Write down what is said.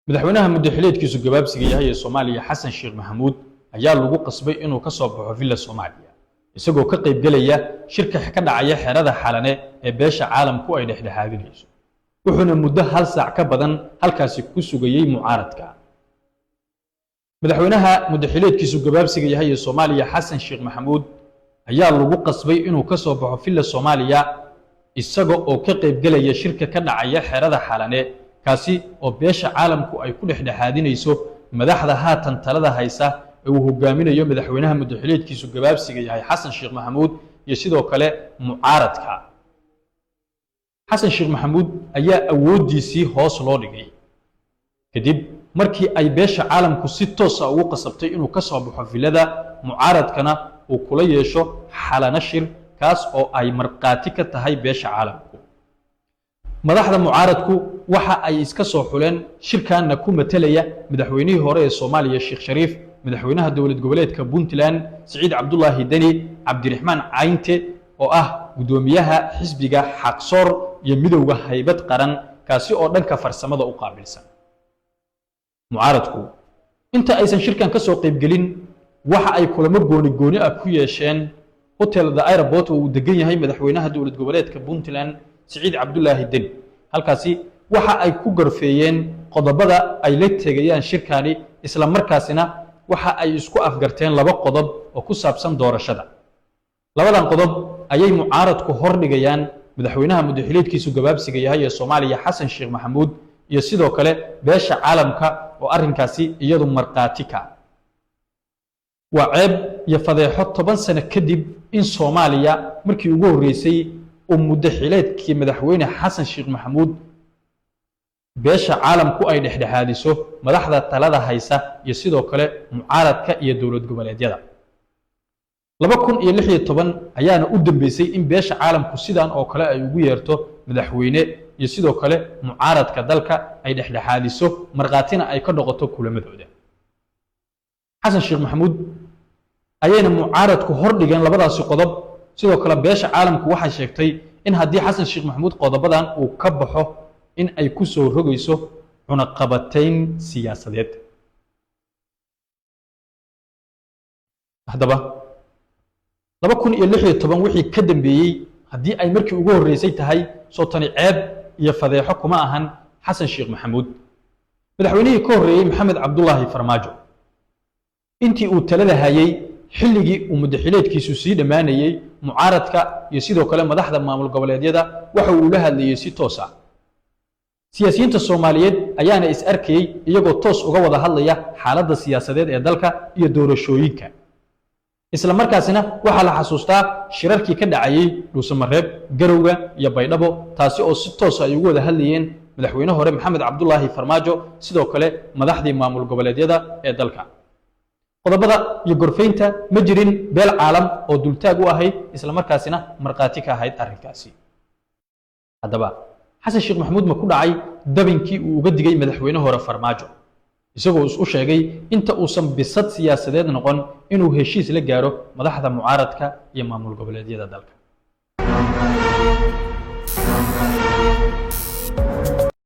Madaxweynaha muddaxileedkiisu gabaabsiga yahay ee Soomaaliya, Xasan Sheekh Maxamuud, ayaa lagu qasbay inuu ka soo baxo Villa Soomaaliya, isagoo ka qaybgelaya shirka ka dhacaya xerada Xalane ee beesha caalamku ay dhexdhexaadinayso, wuxuuna muddo hal saac ka badan halkaasi ku sugayey mucaaradka. Madaxweynaha muddaxileedkiisu gabaabsiga yahay ee Soomaaliya, Xasan Sheekh Maxamuud, ayaa lagu qasbay inuu ka soo baxo Villa Soomaaliya, isaga oo ka qaybgelaya shirka ka dhacaya xerada Xalane, kaasi oo beesha caalamku ay ku dhexdhexaadinayso madaxda haatan talada haysa ee uu hogaaminayo madaxweynaha muddaxileedkiisu gabaabsiga yahay, Xasan Sheekh Maxamuud, iyo sidoo kale mucaaradka. Xasan Sheekh Maxamuud ayaa awooddiisii hoos loo dhigay kadib markii ay beesha caalamku si toosa ugu qasabtay inuu ka soo baxo villada, mucaaradkana uu kula yeesho Xalano shir, kaas oo ay markhaati ka tahay beesha caalamku. Madaxda mucaaradku waxa ay iska soo xuleen, shirkanna ku matelaya, madaxweynihii hore ee Soomaaliya, Sheekh Shariif, madaxweynaha dowlad goboleedka Puntland, Siciid Cabdulaahi Deni, Cabdiraxmaan Caynte oo ah guddoomiyaha xisbiga Xaqsoor iyo Midowda Haybad Qaran, kaasi oo dhanka farsamada u qaabilsan. Mucaaradku inta aysan shirkan ka soo qaybgelin waxa ay kulamo gooni gooni ah ku yeesheen Hotel The Airport oo uu degan yahay madaxweynaha dowlad goboleedka Puntland, Siciid Cabdulaahi Deni. Halkaasi waxa ay ku gorfeeyeen qodobada ay la tegayaan shirkani, isla markaasina waxa ay isku afgarteen laba qodob oo ku saabsan doorashada. Labadan qodob ayay mucaaradku hordhigayaan madaxweynaha muddaxileedkiisu gabaabsiga yahay ee Soomaaliya, Xasan Sheekh Maxamuud, iyo sidoo kale beesha caalamka oo arrinkaasi iyadu markhaati ka. Waa ceeb iyo fadeexo 10 sano kadib in Soomaaliya markii ugu horreysay uu muddaxileedkii madaxweyne Xasan Sheekh Maxamuud beesha caalamku ay dhexdhexaadiso madaxda talada haysa iyo sidoo kale mucaaradka iyo dowlad goboleedyada. 2016 ayaana u dambeysay in beesha caalamku sidan oo kale ay ugu yeerto madaxweyne iyo sidoo kale mucaaradka dalka, ay dhexdhexaadiso, markhaatina ay ka noqoto kulamadooda. Xasan Sheekh Maxamuud ayayna mucaaradku hordhigeen labadaasi qodob. Sidoo kale beesha caalamku waxay sheegtay in haddii Xasan Sheekh Maxamuud qodobadan uu ka baxo in ay ku soo rogayso cunaqabatayn siyaasadeed. Haddaba 2016 wixii ka dambeeyey haddii ay markii ugu horreysay tahay, soo tani ceeb iyo fadeexo kuma ahan Xasan Sheekh Maxamuud? Madaxweynihii ka horreeyey, Maxamed Cabdulaahi Farmaajo, intii uu talada hayay, xilligii uu muddaxileedkiisu sii dhammaanayey, mucaaradka iyo sidoo kale madaxda maamul goboleedyada waxa uu la hadlayey si toos ah. Siyaasiyiinta Soomaaliyeed ayaana is arkayey iyagoo toos uga wada hadlaya xaaladda siyaasadeed ee dalka iyo doorashooyinka. Isla markaasina waxaa la xasuustaa shirarkii ka dhacayey Dhuusamareeb, Garowga iyo Baydhabo, taasi oo si toosa ay ugu wada hadlayeen madaxweyne hore Maxamed Cabdulaahi Farmaajo, sidoo kale madaxdii maamul goboleedyada ee dalka. Qodobada iyo gorfaynta ma jirin beel caalam oo dultaag u ahayd, isla markaasina markhaati ka ahayd arrinkaasi. Haddaba Xasan Sheekh Maxamuud ma ku dhacay dabinkii uu uga digay madaxweyne hore Farmaajo, isagoo is u sheegay inta uusan bisad siyaasadeed noqon inuu heshiis la gaaro madaxda mucaaradka iyo maamul goboleedyada dalka?